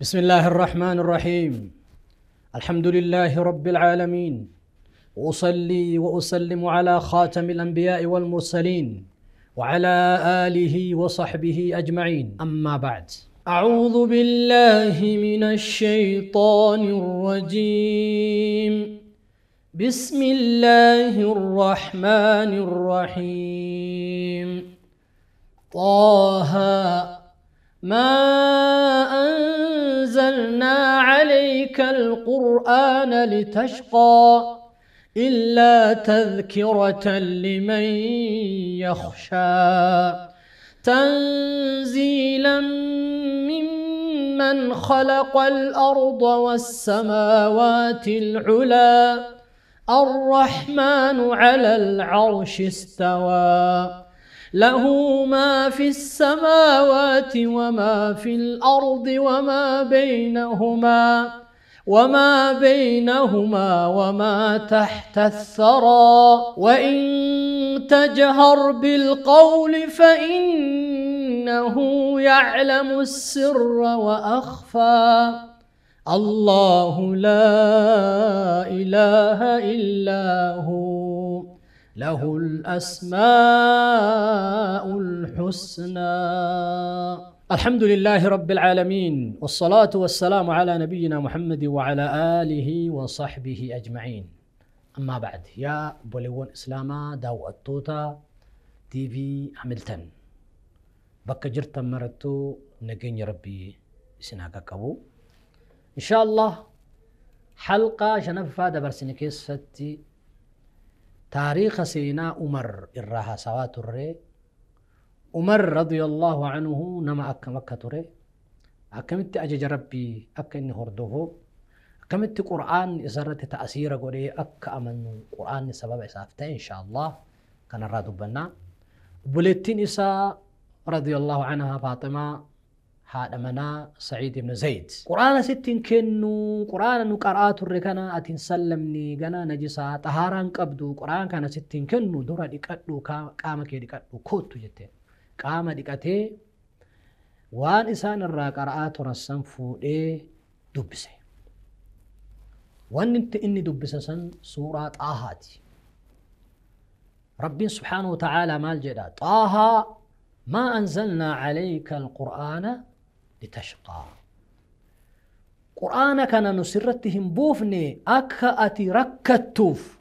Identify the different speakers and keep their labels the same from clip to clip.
Speaker 1: بسم الله الرحمن الرحيم. الحمد لله رب العالمين، وأصلي وأسلم على خاتم الأنبياء والمرسلين وعلى آله وصحبه أجمعين. أما بعد، أعوذ بالله من الشيطان الرجيم. بسم الله الرحمن الرحيم. طه ما أنزلنا عليك القرآن لتشقى إلا تذكرة لمن يخشى تنزيلا ممن خلق الأرض والسماوات العلى الرحمن على العرش استوى له ما في السماوات وما في الأرض وما بينهما وما تحت الثرى وإن تجهر بالقول فإنه يعلم السر وأخفى الله لا إله إلا هو له الأسماء الحسنى. الحمد لله رب العالمين، والصلاة والسلام على نبينا محمد وعلى آله وصحبه أجمعين. أما بعد، يا بوليون إسلاما داو التوتا تي في حملتن بك جرت مرتو نجين ربي سناك كبو إن شاء الله. حلقة شنفة دبرسنكيس ستي تاريخ سينا عمر الراها سوات الري. عمر رضي الله عنه نما أكا مكة تري أكملت أجج ربي أكا إني هردوه أكملت قرآن إزارة تأثير قولي أكا أمن قرآن سبب إسافتين إن شاء الله كان الرادو بنا. بولتين إسا رضي الله عنها فاطمة هذا منا سعيد بن زيد. قرآن ستين كنو قرآن نقرأت الركنا أتين سلمني جنا نجسا طهاران قبدو قرآن كان ستين كنو دورا ديكتو قام كي ديكتو كوتو جتين قام ديكته وان إنسان الرا قرأت رسم فوق دبسه وان انت إني دبسه سن سورة طه ربي سبحانه وتعالى مال جدا طه ما أنزلنا عليك القرآن لتشقى. قرآن كان نسرتهم بوفني أكا أتي ركتوف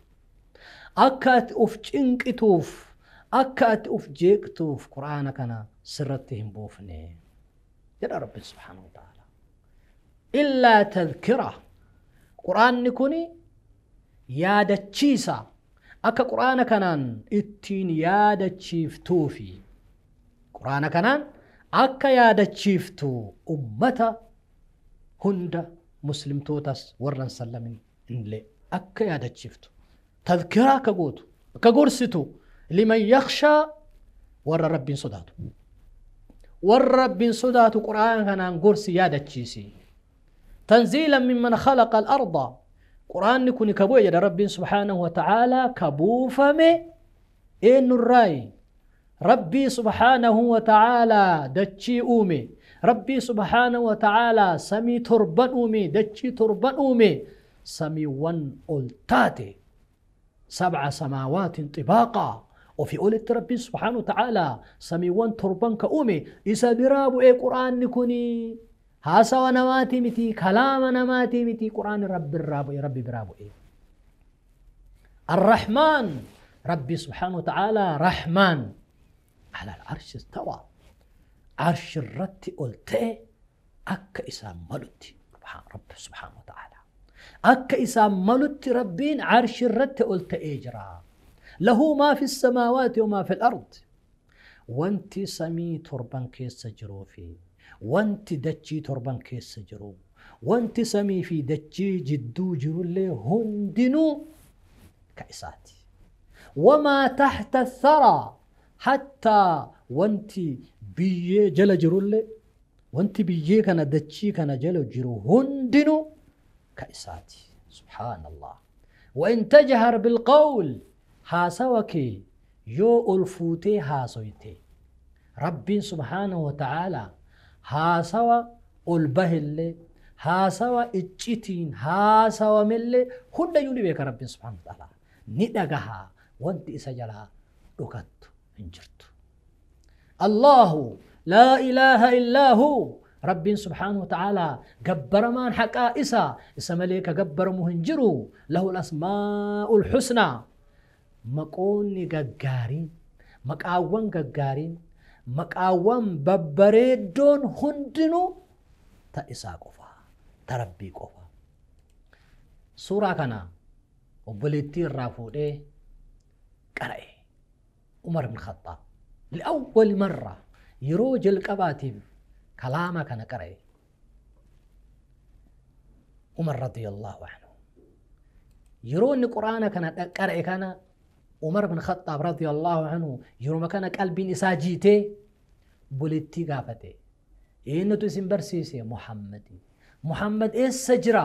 Speaker 1: أكا أتي أفجنكتوف أكا أتي أفجيكتوف قرآن كان سرتهم بوفني يا رب سبحانه وتعالى إلا تذكرة. قرآن نكوني يا دتشيسا أكا قرآن كان اتين يا دتشيفتوفي قرآن كان أكا يا دتشيفتو أمتا هند مسلم توتس ورن سلمين إنلي أكا يا دتشيفتو تذكرة كقوتو كقرستو لمن يخشى ور رب صداتو ور رب صداتو قرآن كان قرسي يا دتشيسي تنزيلا ممن خلق الأرض. قرآن نكون كبو يا رب سبحانه وتعالى كبو فمي إن الرأي ربي سبحانه وتعالى دتشي أومي ربي سبحانه وتعالى سمي تربان أومي دتشي تربان أومي سمي ون ألتاتي 7 سماوات طباقا وفي أولت ربي سبحانه وتعالى سمي ون تربان كأومي إسا برابو إيه قرآن نكوني هاسا ونماتي متي كلام نماتي متي قرآن رب الرابو إيه ربي برابو إيه الرحمن ربي سبحانه وتعالى رحمن على العرش استوى عرش الرت قلتي أك إسام ملتي رب سبحانه وتعالى أك إسام ملتي ربين عرش الرت قلت إجرا له ما في السماوات وما في الأرض وانت سمي تربان كيس جروفي وانت دتشي تربان كيس جرو وانت سمي في دتشي جدو جرولي هندنو كإساتي وما تحت الثرى حتى وانت بيه جل جرولي وانت بيه كان دتشي كان جل جرو هندنو كإساتي سبحان الله. وإن تجهر بالقول هاسوكي يو ألفوتي هاسويتي ربي سبحانه وتعالى هاسوا ol bahellee haasawa iccitiin haasawamellee hundayyuu ni beeka Rabbiin subhaanahu wa ta'ala. Ni dhagaha, wanti isa jalaa dhokattu hin jirtu. Allahu laa ilaaha illaa hu. Rabbiin subhaanahu wa ta'ala gabbaramaan haqaa isa malee ka gabbaramu hin jiru. Lahu al-asmaa'ul husnaa. Maqoonni gaggaariin, maqaawwan gaggaariin, maqaawwan babbareeddoon hundinuu ta isaa qofa, ta Rabbii qofa. Suuraa kana obboleettii irraa fuudhee qara'e Umar bin Khattaab li'awwali marra yeroo jalqabaatiif kalaama kana qara'e Umar radiyallahu anhu. Yeroo inni quraana kana qara'e kana Umar bin Khattaab radiyallahu anhu yeroo kana qalbiin isaa jiitee obboleettii gaafate. Eenyutu isin barsiise? Muhammadi. Muhammad eessa jira?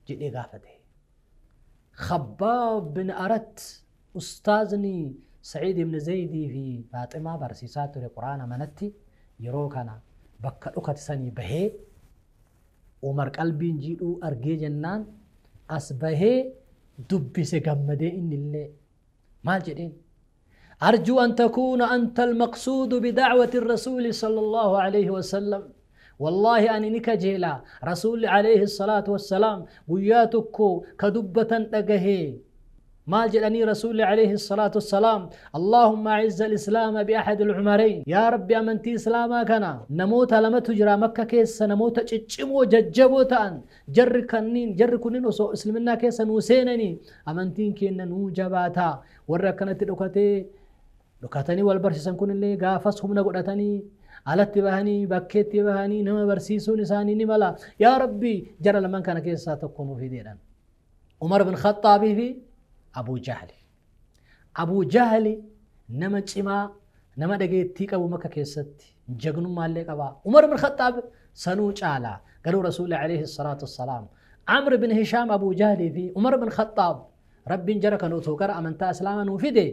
Speaker 1: Jedhee gaafate. Khabbaab bin Arat ustaazni Sa'iid ibn Zaydii fi Faaximaa barsiisaa ture quraana manatti yeroo kana bakka dhokate sanii bahee Umar qalbiin jiidhuu argee jennaan as bahee dubbise gammadee innillee maal jedheen? أرجو أن تكون أنت المقصود بدعوة الرسول صلى الله عليه وسلم. والله أني نكجيلا رسول عليه الصلاة والسلام وياتكو كدبة أجهي ما جلني رسول عليه الصلاة والسلام اللهم أعز الإسلام بأحد العمرين. يا ربي أمنتي إسلاما كان نموت لما تجرى مكة كيس نموت تشمو ججبو تأن جر كنين جر كنين وسو إسلمنا كيس نوسينني أمنتين كين نوجباتا وركنت الأكتي لكاتني والبرسيسان كن اللي قافصهم نقولتني على اتباهني بكيت بهاني نما برسيسو نساني نملا يا ربي جرى لمن كان كيسا تقوم في دينا. عمر بن الخطاب في أبو جهل. أبو جهل نما تشما نما دقيتيك أبو مكة كيست جغنو مالك أبا عمر بن الخطاب سنو تعالى قالوا رسول عليه الصلاة والسلام عمرو بن هشام أبو جهل في عمر بن الخطاب رب جرك نوتوكر أمنتا إسلاما وفيدي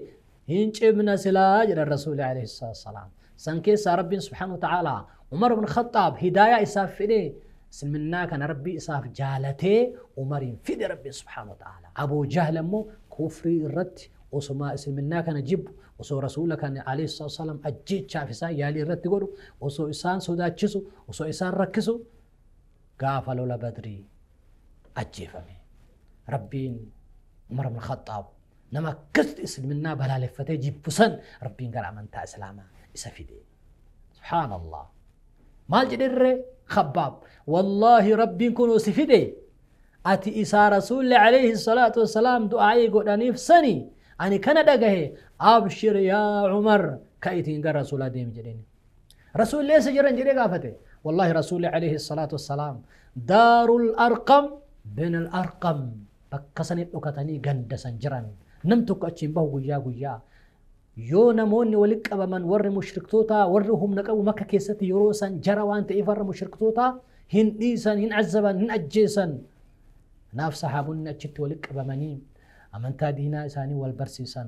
Speaker 1: هنج ابن سلاج الرسول عليه الصلاة والسلام سنكيس رب سبحانه وتعالى عمر بن الخطاب هداية إساف فيدي سلمنا كان ربي إساف جالته عمر فيدي ربي سبحانه وتعالى. أبو جهل مو كفري الرت وسما اسلمنا كان جيب وسو رسولك كان عليه الصلاة والسلام أجيت شافسا يالي الرت يقولوا وسو إسان سوداتشسو وسو إسان ركسو قافلوا لبدري أجيفمي ربين عمر بن الخطاب نما كست اسلمنا بلا لفتي جيب سن ربين قال أمنتا إسلاما إسفيدي. سبحان الله مال جدر خباب والله ربين كونوا سفيدي أتي إسا رسول عليه الصلاة والسلام دعائي قداني في سني أني كان دقه أبشر يا عمر كأيتين قال رسول الله ديم جديني رسول ليس جرن جري قافته والله رسول عليه الصلاة والسلام دار الأرقم بن الأرقم بكسني أكتني قندسا جرن نمتك أتشين به قيا قيا يو نموني ولك أبا من ور مشركتوتا ورهم نكأو مكة كيستي يروسا جروان تإفر مشركتوتا هن إيسا هن عزبا هن أجيسا ناف صحابنا أتشت ولك أبا مني أمنتا دينا إساني والبرسيسا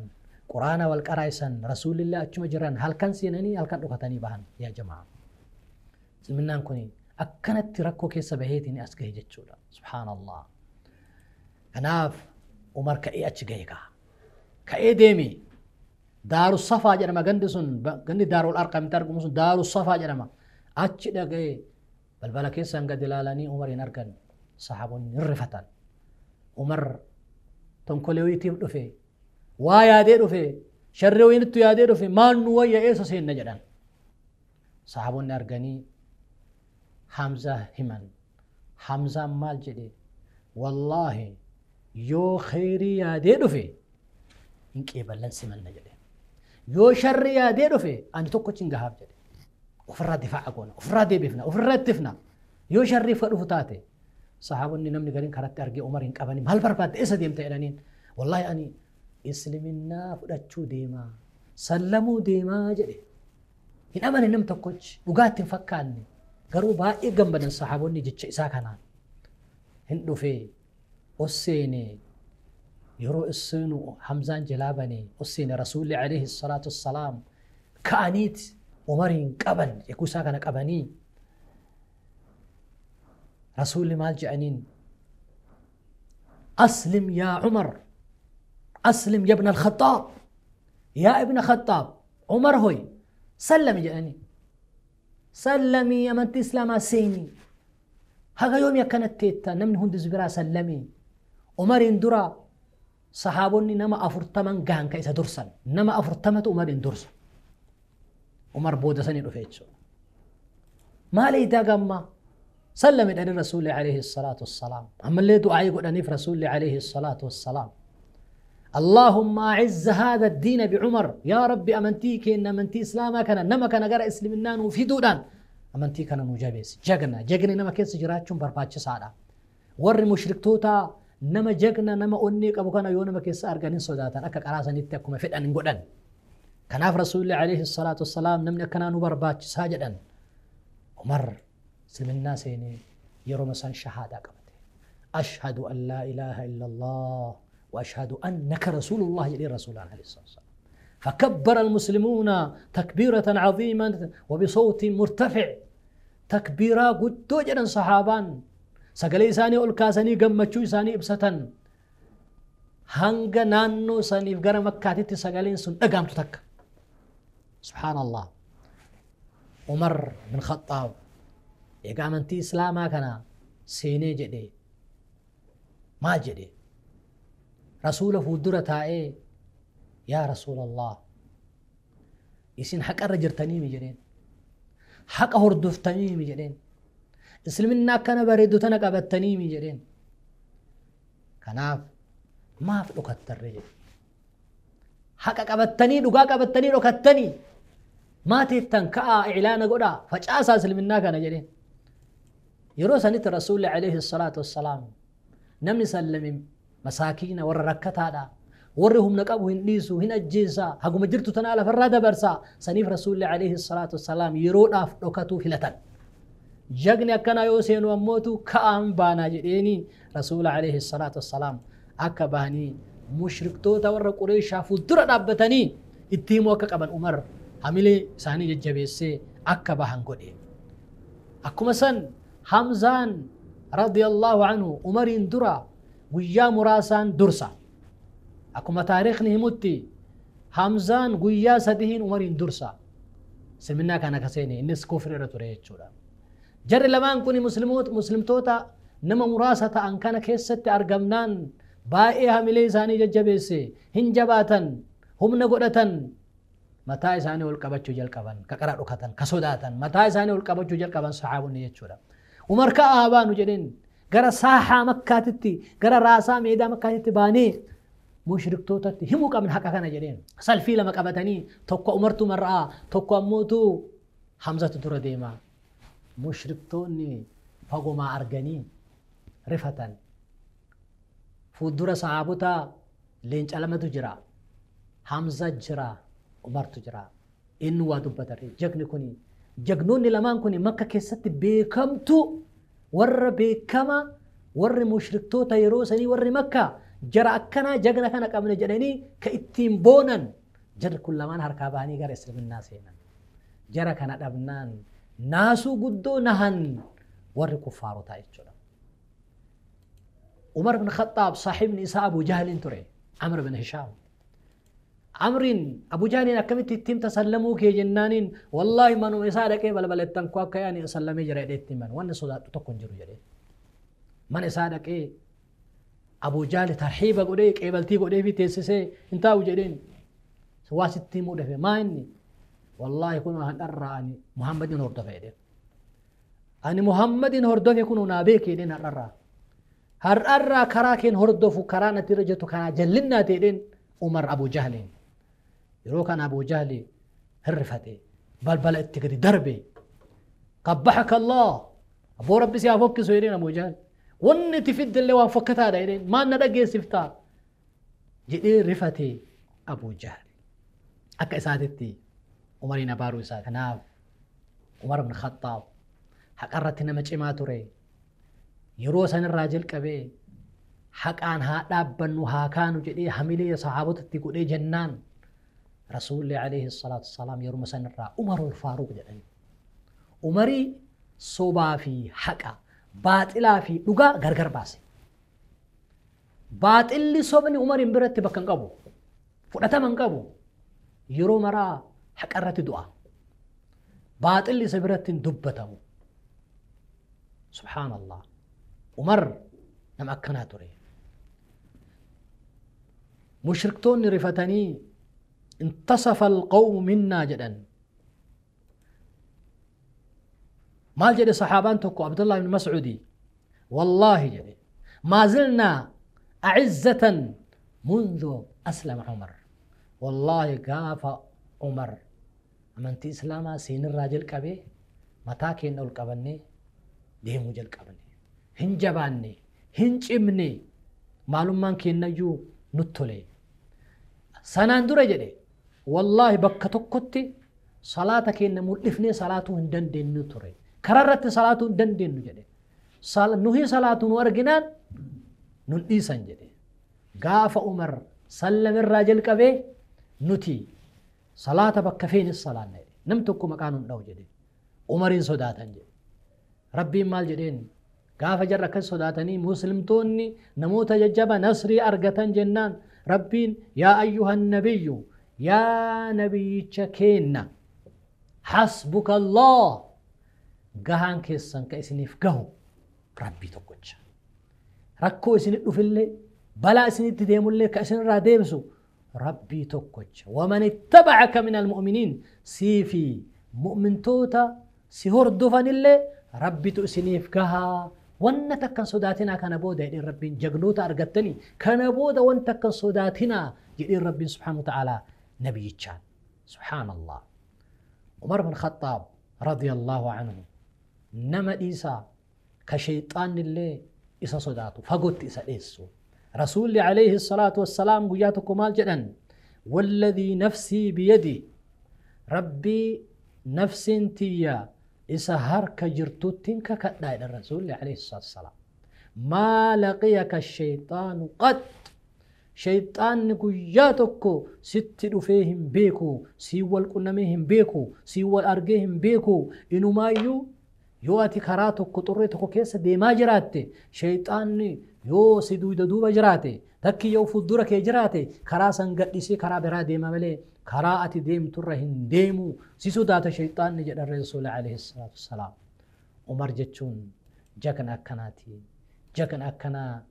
Speaker 1: قرآن والقرائسا رسول الله أتشم جران هل كان سيناني هل كان أكتني بهن يا جماعة سلمنا كوني أكنت تركو كيس بهيتني أسكه جتشولا سبحان الله. أناف عمر كأي أتشجيكا كأي ديمي دار الصفا جرما جندسون جندي دار الأرقم ترقم دار الصفا جرما أتشجي بل بلا كيس أنقد لالاني عمر ينرجن صحابون يرفتن عمر تنكلويتي دفي ويا دي دفي شروين تو يا دي دفي ما نويا إيسا سين نجدان صحابون أرجني حمزة همن حمزة مال جدي والله يو خيري يا دي دفي إنك إبلن سمن نجدي يو شر يا دي دفي أنا توكو تشنجهاب جدي وفرا دفاع أقونا وفرا دي بفنا وفرا تفنا يو شر فرفتاتي صحابون نمني قالين كرت أرجع عمر إنك أبني هل برباد إيش ديم تيرانين والله أني إسلمنا فرتشو ديما سلموا ديما جدي إن أمن نم تكوتش وقعت تفكرني قروبا إجنب بدن صحابون جت إساكنا هندو في الصيني يرو الصين حمزان جلابني الصيني رسول عليه الصلاة والسلام كأنيت عمر قبل يكون ساكن قبني Rasuulli maal je'aniin? Aslim yaa Cumar, aslim ya ibna alkhaxaab, yaa ibna Khaxaab, Cumar hoy sallami jedhanii. Sallamii, amantii islaamaa seeni. Haga yoomi akkanatti teetta namni hundi si biraa sallamii? Umariin dura sahaabonni nama 40 gahan ka isa dursan. Nama 40tu Umariin dursa. Umar booda sanii dhufe jechuudha. Maali idaa gammaa? Sallami dhani Rasuulli alayhi salaatu wassalaam. Ammallee du'aayii godhaniif Rasuulli alayhi salaatu wassalaam. اللهم أعز هذا الدين بعمر، يا ربي أمنتي كإن أمنتي إسلاما كان نما كان غير إسلامنا وفي دودان أمنتي كان مجابس جگنا جگنا نما كيس جراتشون برباتش سادا ور مشرك توتا نما جگنا نما أنيك أبو كان يوم نما كيس أرجانين صداتان أكا كراسة نتكم في أن نقولن كان رسول الله عليه الصلاة والسلام نمنا كان نبرباتش ساجدا عمر سلمنا سيني يروم سان شهادة قبته أشهد أن لا إله إلا الله وأشهد أنك رسول الله إلى رسول الله عليه الصلاة والسلام. فكبر المسلمون تكبيرة عظيمة وبصوت مرتفع تكبيرا قدو جدا صحابان سقلي ساني ألكاسني قمتشو ساني إبسة هنغ نانو ساني فقر مكاتي سقلين سن أقامتو تك. سبحان الله. عمر بن خطاب إقامنتي إسلاما كان سيني جدي ما جدي رسول فودرة تاي يا رسول الله يسين حق الرجرتني مجرين حق هردفتني مجرين اسلمنا كان بريدو تنك أبتني مجرين كناف ما في لقطة الرجل حق أبتني لقاك أبتني لقطتني ما تتنكأ إعلان قدا فجأة اسلمنا كان جرين يروسني الرسول عليه الصلاة والسلام نمني سلم مساكين ور ركتادا ورهم نقبو هنديسو هن اجيسا هغم جرتو تنالا فرادا برسا سنيف رسول الله عليه الصلاة والسلام يروداف دوكاتو فلتن جغني اكنا يوسينو اموتو كام بانا جديني رسول عليه الصلاة والسلام اكا باني مشركتوتا ور قريشا فدر دابتني اتيمو اكا قبن عمر حميلي ساني ججبيسي اكا باهن غودي اكما سن حمزان رضي الله عنه عمرين درا guyyaa muraasaan dursa. Akkuma taariikhni himutti Hamzaan guyyaa sadiin Umariin dursa. Silminnaa kana kaseene innis kufri irra ture jechuudha. Jarri lamaan kun muslimtoota nama muraasa ta'an kana keessatti argamnaan baay'ee hamilee isaanii jajjabeesse, hin jabaatan, humna godhatan, mataa isaanii ol qabachuu jalqaban, ka qara dhokatan, ka sodaatan, mataa isaanii ol qabachuu jalqaban sahaabonni jechuudha. Umar ka'aa baanu jedheen gara saaxaa makkaatitti, gara raasaa meedaa makkaatitti baanee mushriktootatti himuu qabna haqa kana jedheen. Salfii lama qabatanii tokko Umartu mar'aa, tokko ammootu Hamzatu dura deema. Mushriktoonni fagomaa arganii rifatan. Fuuldura sahaabota leenca lamatu jira. Hamza jira, Umartu jira. Inni waa dubbatarre jagni kuni jagnoonni lamaan kuni makka keessatti beekamtu warra beekama warri mushriktoota yeroo sanii warri makka jara akkanaa jagna kana qabne jedhanii ka ittiin boonan jarri kun lamaan harkaa bahanii gara islaminnaa seenan. Jara kana dhabnaan naasuu guddoo nahan warri kuffaarotaa jechuudha. Umar bin Khattaab saahibni isaa Abu Jahliin ture, Amr bin Hishaam. Amriin Abu Jahliin akkamitti ittiin tasallamuu kee jennaaniin wallaahi manuma isaa dhaqee balbalettan koo akka yaani sallamee jira jedhee ittiin man wanni sodaadhu tokko hin jiru jedhee. Mana isaa dhaqee Abu Jahli tarxiiba godhee qeebaltii godhee fi teessisee hin taa'u jedheen. Waa sitti himuu dhafe maa inni wallaahi kun har'arraa ani Muhammadin hordofe jedheen. Ani Muhammadin hordofe kun naa beeke jedheen har'arraa. Har'arraa karaa keen hordofu karaa natti irra jirtu karaa jallinnaa ta'e jedheen Umar Abu Jahliin. Yeroo kana Abu Jahli hirrifate balbala itti gadi darbe. Qabbaxaka Allah abboo rabbi si haa fokkisu jedheen Abu Jahli. Wanni itti fiddillee waan fokkataadha jedheen maal na dhageessiftaa jedhee rifate Abu Jahli. Akka isaatitti Umariin abaaruu isaa. Kanaaf Umar bin Khattaab haqarratti nama cimaa ture. Yeroo sanirraa jalqabee haqaan haa dhaabbannu haa kaanu jedhee hamilee sahaabotatti godhee jennaan Rasuulli alayhi salaatu wassalaam yeruma sanirraa Umarul Faaruq jedhani. Umarii sobaa fi haqa, Baaxilaa fi dhugaa gargar baase. Baaxilli sobni Umariin biratti bakka hin qabu. Fudhatama hin qabu. Yeroo maraa haqa irratti du'a. Baaxilli isa biratti hin dubbatamu. Subhaanallah. Umar nama akkanaa ture. Mushriktoonni rifatanii intasafa alqawmu minnaa jedhan. Maal jedhe saxaabaan tokko Abdullah ibn Mas'uudi, wallaahi jedhe, maa zilnaa acizzatan mundu aslama Umar. Wallaahi gaafa Umar amantii Islaamaa seenirraa jalqabee mataa keenya ol qabannee deemuu jalqabne. Hin jabaanne, hin cimne, maalummaan keenyayyuu nutti tole. Sanaan dura jedhe wallaahi bakka tokkotti salaata keenya mul'ifnee salaatuu hin dandeenyu ture. Karaa irratti salaatuu hin dandeenyu jedhe. Nuhi salaatu nu arginaan nun dhiisan jedhe. Gaafa Umar sallamirraa jalqabee nuti salaata bakka feenis salaanna jedhe. Nam tokko maqaa nun dha'u jedhe. Umariin sodaatan jedhe. Rabbiin maal jedheen? Gaafa jarra akkas sodaatanii muslimtoonni namoota jajjaba nasrii argatan jennaan Rabbiin yaa ayyuhan nabiyyu, yaa nabiyyicha keenna, hasbuka Allah, gahaan keessan ka isiniif gahu Rabbii tokkocha. Rakkoo isinit dhufillee balaa isinitti deemullee ka isinirraa deebisu Rabbii tokkocha. Waman ittabacaka min almu'miniin, sii fi mu'mintoota si hordofanillee Rabbitu isiniif gahaa. Wanna takkan sodaatinaa kana booda jedheen Rabbiin. Jagnoota argattanii kana booda wanta takkan sodaatinaa jedheen Rabbiin subhaanahu wa ta'aalaa nabiyyichaan. Subhaanallah. Umar bin Khattaab radiyallahu anhu nama dhiisaa ka shayxaannillee isa sodaatu fagootti isa dheessu. Rasuulli alayhi salaatu wassalaam guyyaa tokko maal jedhan? Walladhii nafsii biyadi, Rabbii nafsiin tiyya isa harka jirtuttiin kakadhaa jedhan Rasuulli alayhi salaatu wassalaam. Maa laqiyaka shayxaanu qat, shayxaanni guyyaa tokko sitti dhufee hin beeku, siin wal qunnamee hin beeku, siin wal argee hin beeku. Inumaayyuu yoo ati karaa tokko xurree tokko keessa deemaa jiraatte, shayxaanni yoo si duyda duuba jiraate, takki yoo fuuldura kee jiraate, karaa san gadhiisee karaa biraa deema malee karaa ati deemturra hin deemu, si sodaata shayxaanni jedhan Rasuulli alayhi salaatu wassalaam. Umar jechuun jagna akkanaati. Jagna akkanaa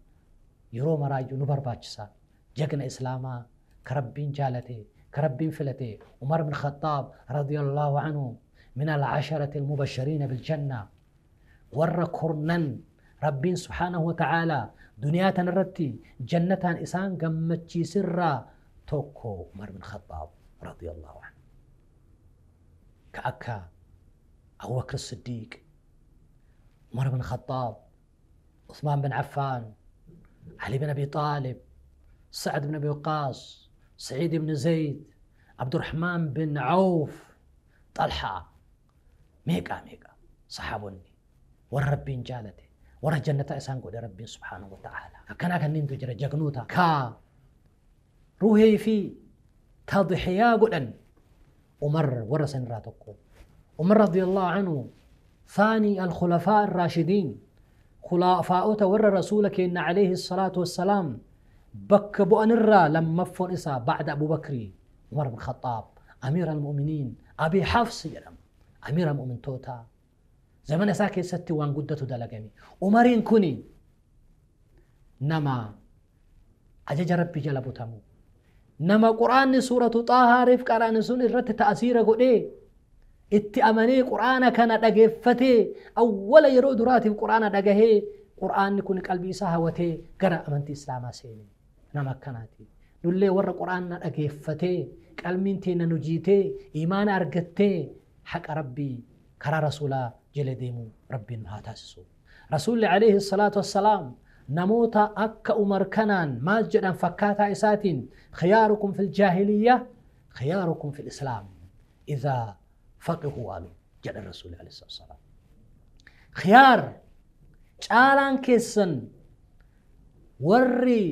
Speaker 1: yeroo maraayyuu nu barbaachisa. Jagna Islaamaa ka Rabbiin jaalate, ka Rabbiin filate, Umar bin Khattaab radiyallahu anhu min al-asharati al-mubashshiriina biljanna, warra kurnan Rabbiin subhaanahu wa ta'aalaa duniyaa tanarratti jannataan isaan gammachiisirraa tokko Umar bin Khattaab radiyallahu anhu. Ka akka Abu Bakr Siddiq, Umar bin Khattaab, Uthman bin Affan, Ali bin Abi Talib, Sa'ad bin Abi Waqqas, Sa'id bin Zayd, Abdurrahman bin Auf, Talha, meeqa meeqa saxaabonni warra Rabbiin jaalate, warra jannata isaan godhe Rabbiin subhaanahu wa ta'ala. Akkanaa kanneentu jira jagnoota ka ruhee fi tadhiyaa godhan. Umar warra sanirraa tokko. Umar radiyallahu anhu ثاني الخلفاء الراشدين، خلفاء ور رسول كين عليه الصلاة والسلام بك بؤن الرا لما فون إسا بعد أبو بكر عمر بن الخطاب أمير المؤمنين أبي حفص جرم أمير المؤمن توتا زمن ساكي ستي وان قدته دلقني. عمرين كوني نما أجج ربي جلبو تمو نما قرآن سورة طه رفق قرآن سن الرت تأثير قد itti amanee qur'aana kana dhageeffatee awwala yeroo duraatiif qur'aana dhagahee qur'aanni kun qalbii isaa hawwatee gara amantii islaamaa seene. Nama akkanaati. Nullee warra qur'aana dhageeffatee qalbiin teenya nu jiitee imaana argattee haqa Rabbii karaa rasuulaa jala deemu Rabbiin nu haa taasisu. Rasuulli alayhi salaatu wassalaam namoota akka Umar kanaan maal jedhan fakkaataa isaatiin khiyaarukum fil jaahiliyya khiyaarukum fil islaam idhaa faqihuu alu jedhan Rasuulli alayhi salaatu wassalaam. Khiyaar caalaan keessan warri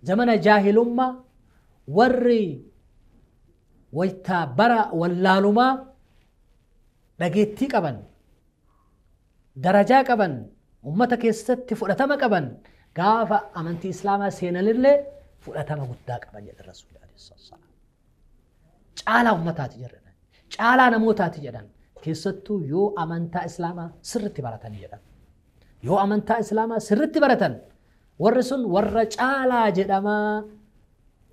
Speaker 1: zamana jaahilummaa, warri waytaa bara wallaalumaa dhageettii qaban, darajaa qaban, Ummata keessatti fudhatama qaban gaafa amantii Islaamaa seenanillee fudhatama guddaa qaban jedhan Rasuulli alayhi salaam. Caalaa ummataati jedhan. Caalaa namootaati jedhan. Keessattuu yoo amantaa Islaamaa sirritti baratanii jedhan. Yoo amantaa Islaamaa sirritti baratan warri sun warra caalaa jedhamaa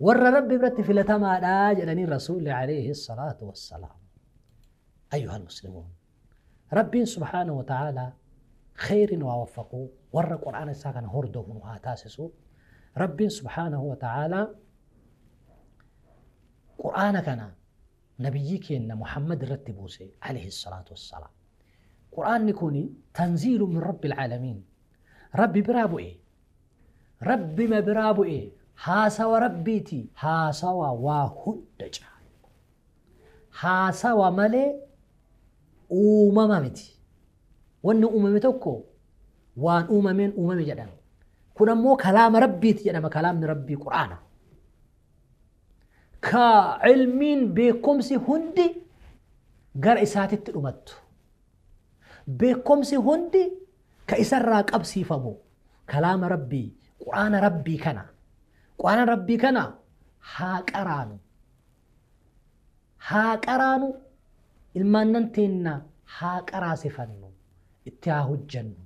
Speaker 1: warra Rabbi biratti filatamaadha jedhanii Rasuulli alayhi salaatu wassalaam. أيها المسلمون ربي سبحانه وتعالى خير ووفقوا ور قرآن ساكن هردو وهاتاسسو ربي سبحانه وتعالى قرآن كان نبيك إن محمد رتبوسي عليه الصلاة والسلام. قرآن نكوني تنزيل من رب العالمين. ربي برابو إيه ربي ما برابو إيه هاسوا ربيتي هاسوا واهد هاسوا مالي uumama miti. Wanni uumame tokko waan uumameen uumame jedhama. Kun ammoo kalaama Rabbiiti jedhama. Kalaamni Rabbii Qur'aana. Ka ilmiin beekumsi hundi gara isaatitti dhumattu. Beekumsi hundi ka isarraa qabsiifamu kalaama Rabbii Qur'aana Rabbii kana. Qur'aana Rabbii kana haa qaraanu. Haa qaraanu. Ilmaannan teenna haa qaraasifannu, itti haa hojjannu,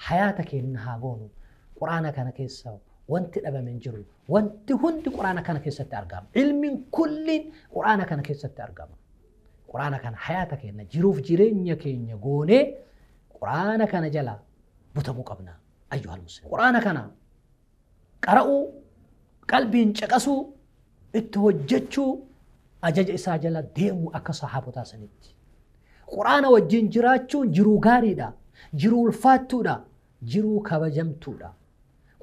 Speaker 1: hayaata keenna haa goonu. Qur'aana kana keessa wanti dhabame hin jiru. Wanti hundi Qur'aana kana keessatti argama. Ilmiin kulliin Qur'aana kana keessatti argama. Qur'aana kana hayaata keenna jiruuf jireenya keenya goonee Qur'aana kana jala butamuu qabna. Ayyuhal muslim. Qur'aana kana qara'uu, qalbiin caqasuu, itti hojjechuu, ajaja isaa jala deemuu akka sahaabotaa sanitti. Qur'aana wajjin jiraachuun jiruu gaariidha, jiruu ulfaattuudha, jiruu kabajamtuudha.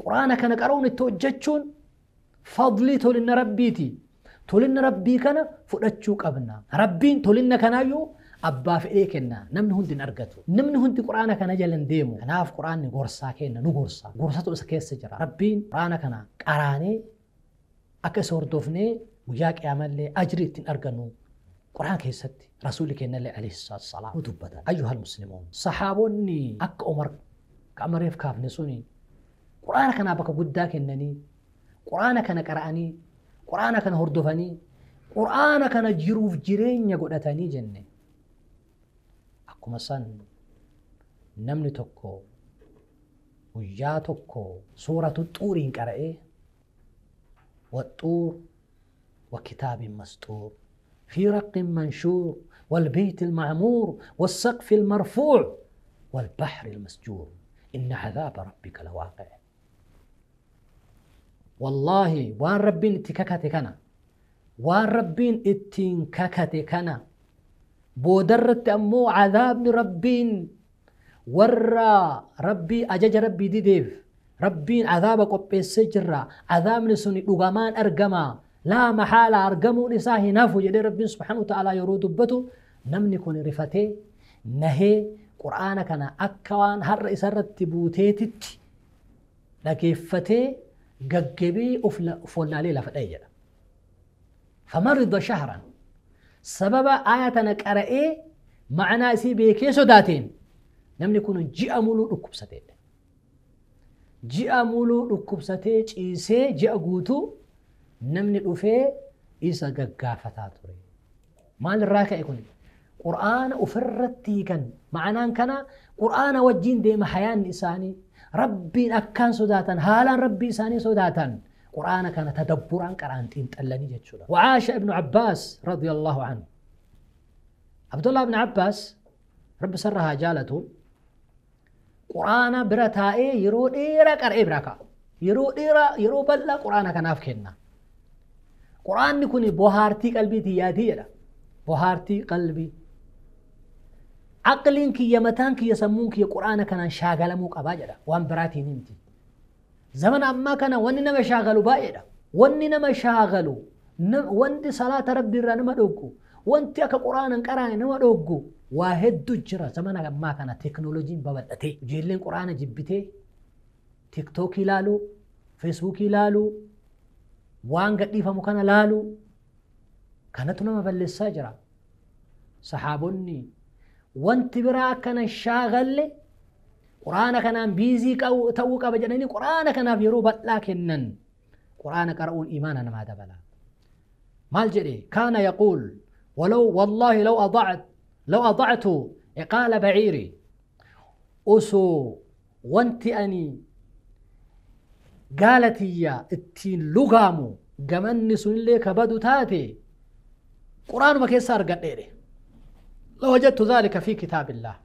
Speaker 1: Qur'aana kana qara'uun itti hojjechuun fadlii tolinna Rabbiiti. Tolinna Rabbii kana fudhachuu qabna. Rabbiin tolinna kanaayyuu abbaa fedhee kenna. Namni hundi hin argatu. Namni hundi Qur'aana kana jala hin deemu. Kanaaf Qur'aanni gorsaa kenna, nu gorsa. Gorsatu isa keessa jira. Rabbiin Qur'aana kana qaraanee akka isa hordofnee guyyaa qiyaamallee ajrii ittiin argannu Qur'aan keessatti Rasuulli kennallee alayhi salaatu wassalaam nu dubbatan. Ayyuhal muslimuun sahaabonni akka Umar ka amareef kaafne suni Qur'aana kanaa bakka guddaa kennanii Qur'aana kana qara'anii Qur'aana kana hordofanii Qur'aana kana jiruuf jireenya godhatanii jenne. Akkuma san namni tokko guyyaa tokko suuratu Xuuriin qara'ee والطور وكتاب مسطور في رق منشور والبيت المعمور والسقف المرفوع والبحر المسجور إن عذاب ربك لواقع. والله وان ربين اتكاكتكنا وان ربين اتنكاكتكنا بودرت أمو عذاب ربين ورا ربي أجج ربي ديديف ربين عذابك قبيس جرا عذاب نسوني لغمان أرقما لا محالة أرقموا نساهي نافو جدي ربين سبحانه وتعالى يرود بتو نمني كون رفتي نهي قرآن كان أكوان هر إسرت بوتيتت لكيفتي قجبي أفول عليه لفتأي فمرض شهرا سبب آية نكرئي معنا سي بيكيسو داتين نمني كون جاء مولو ركبستين ji'a muluu dhukkubsatee ciisee ji'a guutuu namni dhufee isa gaggaafataa ture. Maal irraa ka'e kun? Qur'aana ofirratti hiikan. Ma'anaan kana Qur'aana wajjin deema hayaanni isaanii Rabbiin akkaan sodaatan haalaan Rabbii isaanii sodaatan Qur'aana kana tadabburaan qara'an xiinxallanii jechuudha. وعاش ابن عباس رضي الله عنه. عبد الله بن عباس رب سرها جالته Qur'aana bira taa'ee yeroo dheeraa qara'ee bira kaa'a. Yeroo dheeraa yeroo bal'aa Qur'aana kanaaf kenna. Qur'aanni kun bohaartii qalbii tiyyaatii jedha. Bohaartii qalbii. Aqliin kiyya mataan kiyya sammuun kiyya Qur'aana kanaan shaagalamuu qabaa jedha. Waan biraatiin himti. Zamana ammaa kana wanni nama shaagalu baay'eedha. Wanni nama shaagalu wanti salaata Rabbii irraa nama dhoggu wanti akka Qur'aana hin qaraane nama dhoggu waa hedduu jira. Zamana ammaa kana teeknooloojiin babal'atee ijoolleen Qur'aana jibbitee tiiktookii ilaaluu, feesbuukii ilaaluu, waan gadhiifamu kana laaluu kanatu nama balleessaa jira. Sahaabonni wanti biraa akkana shaagalle Quraana kanaan biizii ta'uu qaba jedhanii quraana kanaaf yeroo bal'aa kennan. Quraana qara'uun iimaana namaa dabala. Maal jedhe? Kaana yaquul ولو والله لو أضعت عقال بعيري أسو وانت أني قالت يا التين لغامو جمن سن كبدو تاتي قرآن ما كيسار قديري لو وجدت ذلك في كتاب الله.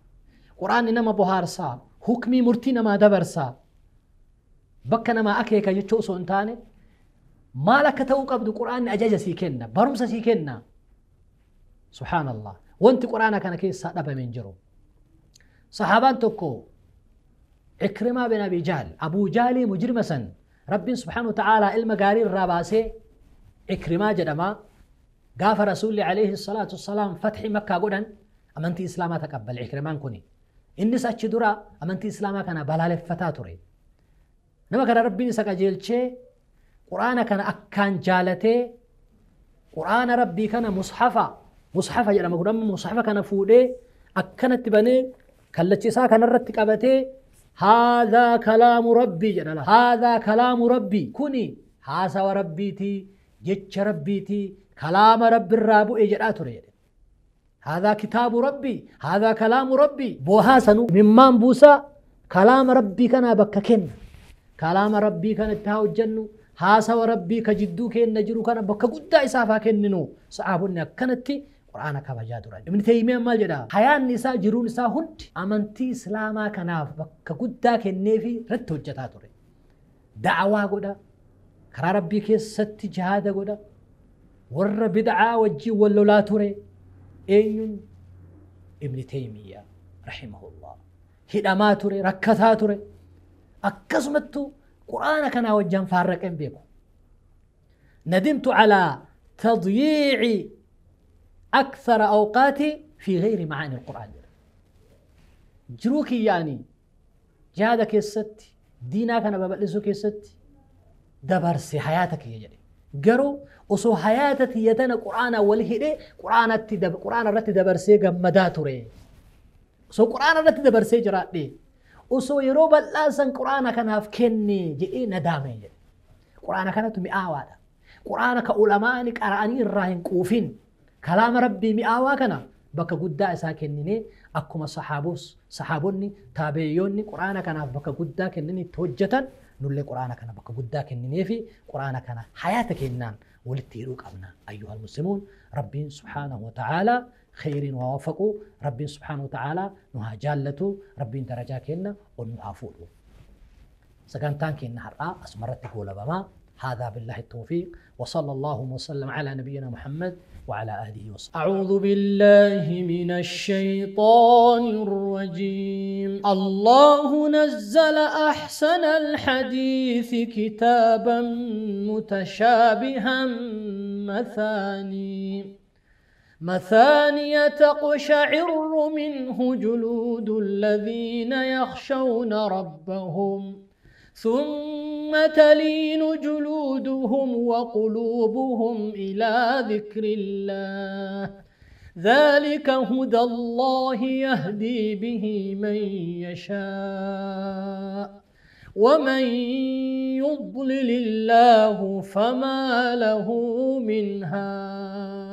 Speaker 1: قرآن إنما بهارسا حكمي مرتين ما دبرسا بكنا ما أكيك يتشوسو انتاني ما لك توقف قرآن أجاج سيكنا برمس سيكنا. سبحان الله. وانت قرآن كان كيسا دبا من جرو. صحابان تكو عكرمة بن أبي جهل أبو جهل مجرمسا رب سبحانه وتعالى المقارير الراباسي عكرمة جدما قاف رسول عليه الصلاة والسلام فتح مكة قدن أمنتي إسلاما تقبل عكرمان كوني إني سأتشدرا أمنتي إسلاما كان بلالف فتاتوري نما كان ربي نساك جيلتشي قرآن كان أكان جالتي قرآن ربي كان مصحفة مصحفة جدما قدام مصحفة كان فودي أكانت بني كالتشي كان رتك أبتي هذا كلام ربي جدلا هذا كلام ربي كوني هذا وربيتي جتش ربيتي كلام رب الرابو إجراتوري هذا كتاب ربي هذا كلام ربي بوهاسنو ممن بوسا كلام ربي كان بككن كلام ربي كان التهاو الجنو هذا وربي كجدو كن نجرو كان بك قد إسافا كننو صعبنا كانت قرآن كبجادورا. ابن تيمية مال جدا حياة النساء جرون نساء هند أمنتي إسلاما كناف بك قد كنفي رت هجتاتوري دعوة قدا كرا ربي كيس ست جهاد قدا ور بدعة وجي ولولاتوري أين ابن تيمية رحمه الله هدماتوري ركثاتوري أكزمتو قرآن كان وجهن فارقين بيكو. ندمت على تضييع أكثر أوقاتي في غير معاني القرآن. جروكي يعني جهادك الست دينك أنا ببلسك الست دبرسي حياتك يا جدي قرو وصو حياتك يتنا قرآن والهدي قرآن قرآن رت دبرسي جمداتوري وصو قرآن رت دبرسي جراتني وصو يروب لازم قرآن كان هفكني جئ ندامي قرآن كانت مئة قرآن كعلماء قرآني الراهن كوفين كلام ربي مئة كنا بك قدا ساكنني أكما صحابوس صحابوني تابعيوني قرآن كان بك قدا كنني توجتا نولي قرآن كان بك قدا كنني في قرآن كان حياتك إنان ولتيروك أبنا. أيها المسلمون ربي سبحانه وتعالى خير ووافقوا ربي سبحانه وتعالى نها جالته ربي درجاكنا ونها فوله سكنتان كنا هرأ أسمرت قول بما هذا بالله التوفيق وصلى الله وسلم على نبينا محمد وعلى آله وصحبه. أعوذ بالله من الشيطان الرجيم. الله نزل أحسن الحديث كتابا متشابها مثانية تقشعر منه جلود الذين يخشون ربهم ثم تلين جلودهم وقلوبهم إلى ذكر الله ذلك هدى الله يهدي به من يشاء ومن يضلل الله فما له من هاد.